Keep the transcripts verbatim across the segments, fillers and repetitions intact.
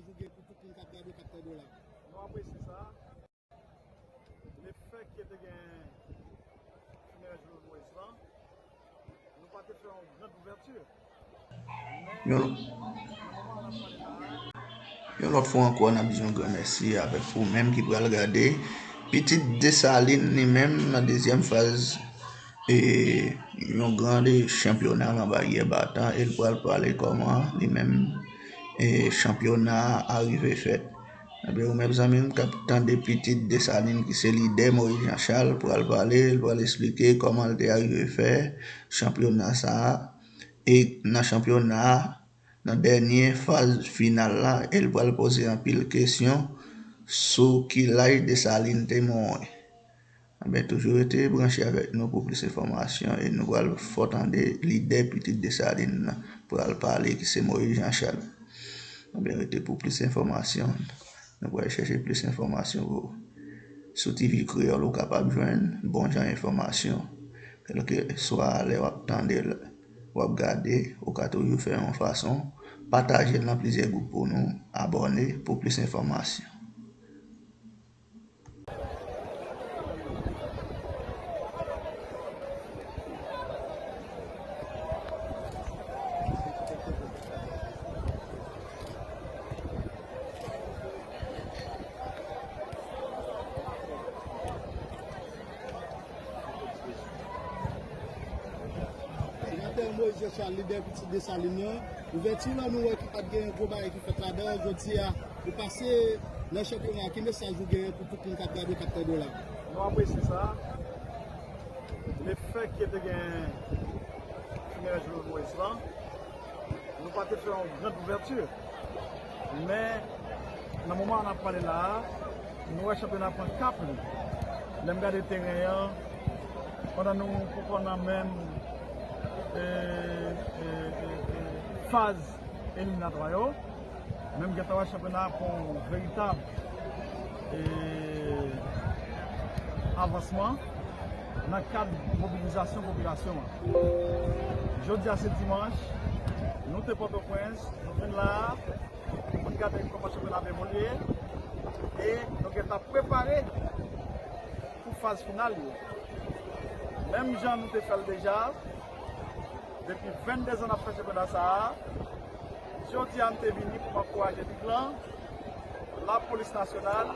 Jou gen pou tout moun k ap gade, k ap tande w la. Nou apresye sa. Lefètke te gen finerè Jovenel Moïse lan, nou pa te fè yon grand ouvèti. Yon, yon lòt fwa ankò, n ap di yon gran mèsi avèk ou menm ki pral gade Pitit Desalin li menm nan dezyèm faz e, yon gran de chanpyona nan Baryè Batan e l pral pale kòman li menm e, chanpyona a arive fèt. Ebyen, ou menm zanmi m k ap tande Pitit Desalin ki se lidè Moïse Jean Charles pral pale, l pral esplike kòman l te arive fè chanpyona sa a. E nan chanpyona a, nan dènye faz final la, e l pral poze anpil kesyon sou ki laj Desalin te mouri. Anben, toujou rete branche avèk nou pou plis enfòmasyon e nou pral fè w tande lidè Pitit Desalin nan pral pale ki se Moïse Jean Charles. Anben, rete pou plis enfòmasyon. Nou pral chèche plis enfòmasyon pou ou. Sou T V Kreyòl, ou kapab jwenn bon jan enfòmasyon. Kèlkeswa lè w ap tande l, w ap gade, ou ka toujou fè yon fason, pataje l nan plizyè gwoup pou nou, abòne pou plis enfòmasyon. Senatè Moïse Jean Charles, lidè Pitit Desalin nan, ouvèti la nou wè ki pa t gen gwo bagay ki fèt ladan, jodi a, ou pase nan chanpyona, ki mesaj ou gen pou tout moun k ap gade, k ap tande w la? Nou apresye sa. Lefètke te gen finerè Jovenel Moïse lan, nou pa te fè yon grand ouvèti. Men, nan moman an n ap pale la a, nou wè chanpyona pran kap li. Lè m gade teren an, pandan nou poko nan menm, e, e, e, e, faz eliminatwa yo, men m gentan wè chanpyona a pran yon veritab, e, avansman nan kad mobilizasyon popilasyon an. Jodi a se dimanch, nou te Pòtoprens, nou vin la a, pou n gade kòman chanpyona ap evolye, e nou gentan prepare pou faz final yo. Menm jan nou te fè l deja, depi venndezan n ap fè chanpyona sa a, jodi a m te vini pou m ankouraje lig lan, lapolis nasyonal,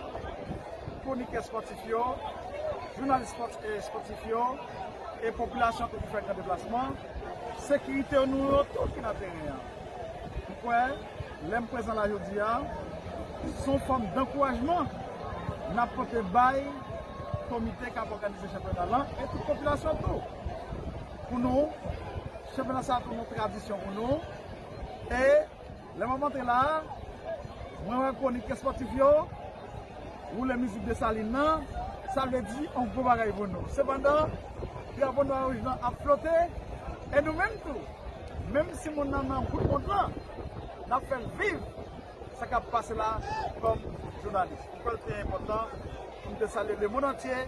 kwonikè espòtif yo, jounalis espòt-, e, espòtif yo, e popilasyon tou ki fè gran deplasman, sekirite nou yo tou ki nan teren an. M kwè, lè m prezan la jodi a, se yon fòm dankourajman n ap pote bay komite k ap òganize chanpyona lan e tout popilasyon tou. Pou nou, chanpyona sa a tounen yon tradisyon pou nou. E lè m ap antre la a, mwen wè kwonik espòtif yo, woule mizik Desalin nan, sa vle di yon gwo bagay pou nou. Sepandan, drapo nwa wouj lan ap flote, e nou menm tou, menm si moun nan nan bout mond lan, n ap fè l viv sa k ap pase la kòm jounalis. M kwè l te enpòtan pou m te salye lemonn antye,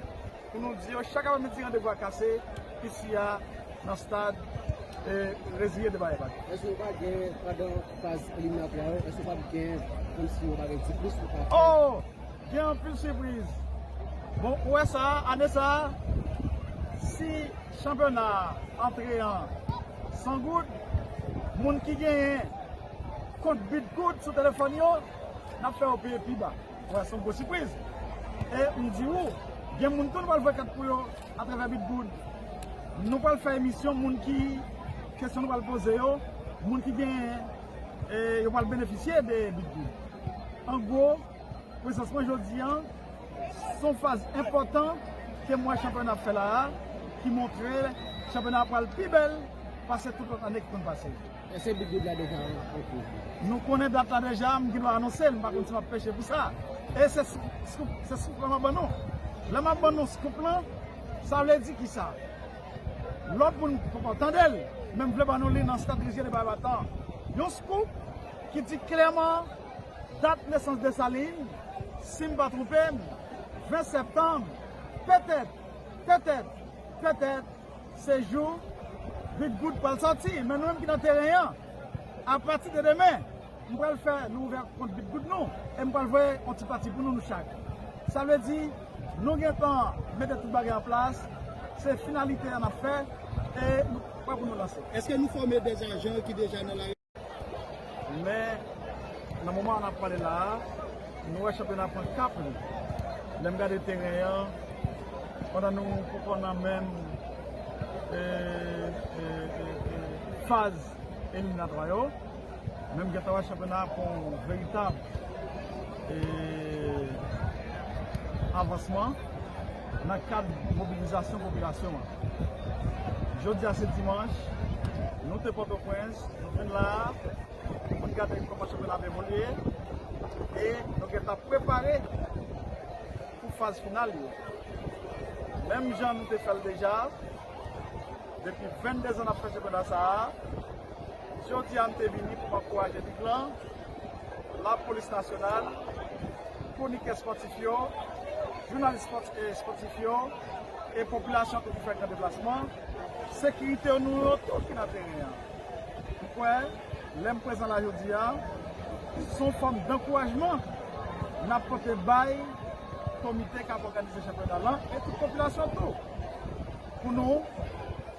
pou nou di yo chak aprèmidi randevou a kase isi a nan stad, e, Reziye de Baye Bak. Èske w pa gen, pandan faz eliminatwa yo, èske w p ap gen kòmsi yon bagay di plis ou ka fè? Oh! Gen anpil sipriz. Bon, ou wè sa, ane sa, si chanpyona a antre an san goud, moun ki genyen kont Bitgoud sou telefòn yo, n ap fè yo peye pi ba. Ou wè, se yon gwo sipriz. E m di ou, gen moun tou nou pral voye kat pou yo atravè Bitgoud. Nou pral fè emisyon, moun ki, kesyon nou pral poze yo, moun ki genyen, e, yo pral benefisye de Bitgoud. An gwo, prezans mwen jodi a, se yon faz enpòtan ke m wè chanpyona ap fè la a, ki montre chanpyona a pral pi bèl pase tout lòt ane ki konn pase yo. Èske Bitgoud la deja an kou? Nou konnen dat la deja, m gendwa anonse l, m pa konn si m ap peche pou sa. E se scoop, scoop, se scoop lan m ap ban nou. Lè m ap ban nou scoop lan, sa vle di kisa? Lòt moun poko tande l, men m vle ban nou li nan stad Reziye de Baye Bak lan. Yon scoop ki di klèman dat nesans Desalin, si m pa twonpe m, ven septanm, petèt, petèt, petèt, se jou Bitgoud pral sòti. Men nou menm ki nan teren an, apati de demen, M pral fè nou ouvè kont Bitgoud nou, e m pral voye yon ti pati pou nou, nou chak. Sa vle di, nou gentan mete tout bagay an plas, se finalite a n ap fè, e nou prè pou nou lanse. Èske nou fòme dèzajan ki deja nan lari? Men, nan moman an ap pale la a, nou wè chanpyona pran kap li. Lè m gade teren an, pandan nou poko nan menm, e, e, e, e, faz eliminatwa yo, men m gentan wè chanpyona a pran yon veritab, e, avansman nan kad mobilizasyon popilasyon an. Jodi a se dimanch, nou te Pòtoprens, nou vin la a, pou n gade kòman chanpyona ap evolye, e nou gentan prepare pou faz final yo. Menm jan nou te fè l deja, depi venndezan n ap fè chanpyona sa a, jodi a m te vini pou m ankouraje lig lan, lapolis nasyonal, kwonikè spòtif yo, jounalis spòt-, e, spòtif yo, e popilasyon tou ki fè gran deplasman, sekirite nou yo tou ki nan teren an. M kwè, lè m prezan la jodi a, se yon fòm dankourajman n ap pote bay komite k ap òganize chanpyona lan e tout popilasyon tou. Pou nou,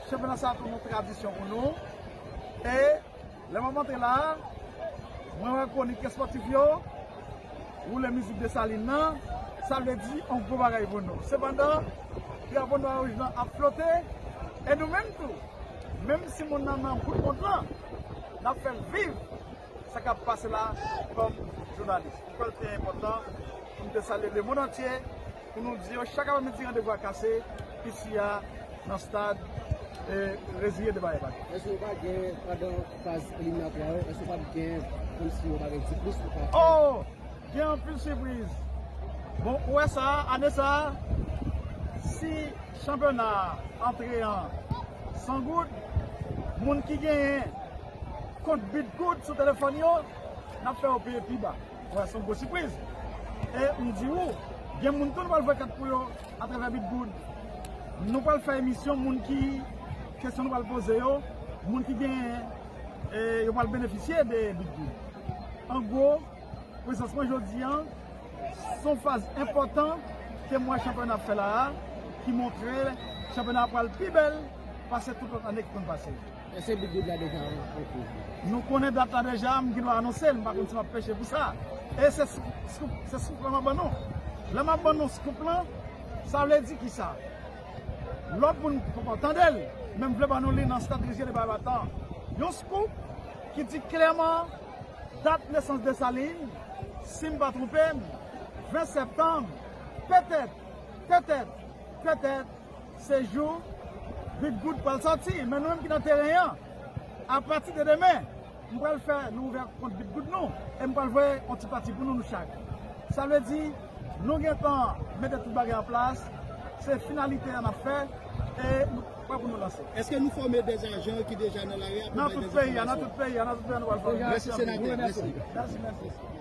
chanpyona sa a tou yon tradisyon pou nou. E lè m ap antre la a, mwen wè kwonikè espòtif yo woule mizik Desalin nan, sa vle di yon gwo bagay pou nou. Sepandan, drapo nwa wouj lan ap flote, e nou menm tou, menm si moun nan nan bout mond lan, n ap fè l viv sa k ap pase la kòm jounalis. M kwè l te enpòtan pou m te salye lemonn antye, pou nou di yo chak aprèmidi randevou a kase isi a nan stad, e, Reziye de Baye Bak. Èske w pa gen, pandan faz eliminatwa yo, èske w pa t gen kòmsi yon bagay di plis ou ka fè? Oh! Gen anpil sipriz. Bon, ou wè sa, ane sa, si chanpyona a antre an san goud, moun ki genyen kont Bitgoud sou telefòn yo, n ap fè yo peye pi ba. Wè, se yon gwo sipriz. E m di ou, gen moun tou nou pral voye kat pou yo atravè Bitgoud. Nou pral fè emisyon, moun ki, kesyon nou pral poze yo, moun ki genyen, e yo pral benefisye de Bitgoud. An gwo, prezans mwen jodi a, se yon faz enpòtan ke m wè chanpyona ap fè la a, ki montre chanpyona a pral pi bèl pase tout lòt ane ki konn pase. Èske Bitgoud la deja an kou? Nou konnen dat la deja, m gen dwa anonse l, m pa konn si m ap peche pou sa. E se scoop, scoop, se scoop la m ap ban nou. Lè m ap ban nou scoop lan, sa vle di kisa? Lòt moun poko tande l, men m vle ban nou li nan stad Reziye de Baye Bak lan. Yon scoop ki di klèman dat nesans Desalin, si m pa twonpe m, ven septanm, petèt, petèt, petèt, se jou Bitgoud pral sòti. Men nou menm ki nan teren an, apati de demen, m pral fè nou ouvè kont Bitgoud nou, e m pral voye yon ti pati pou nou, nou chak. Sa vle di, nou gentan mete tout bagay an plas, se finalite a n ap fè, e nou prè pou nou lanse. Èske nou fòme dèzajan ki deja nan lari a pou bay dèzenfòmasyon? Nan tout peyi a, nan tout peyi a, nan tout peyi a nou pral fòme. Mèsi, senatè. Mèsi. Mèsi, mèsi.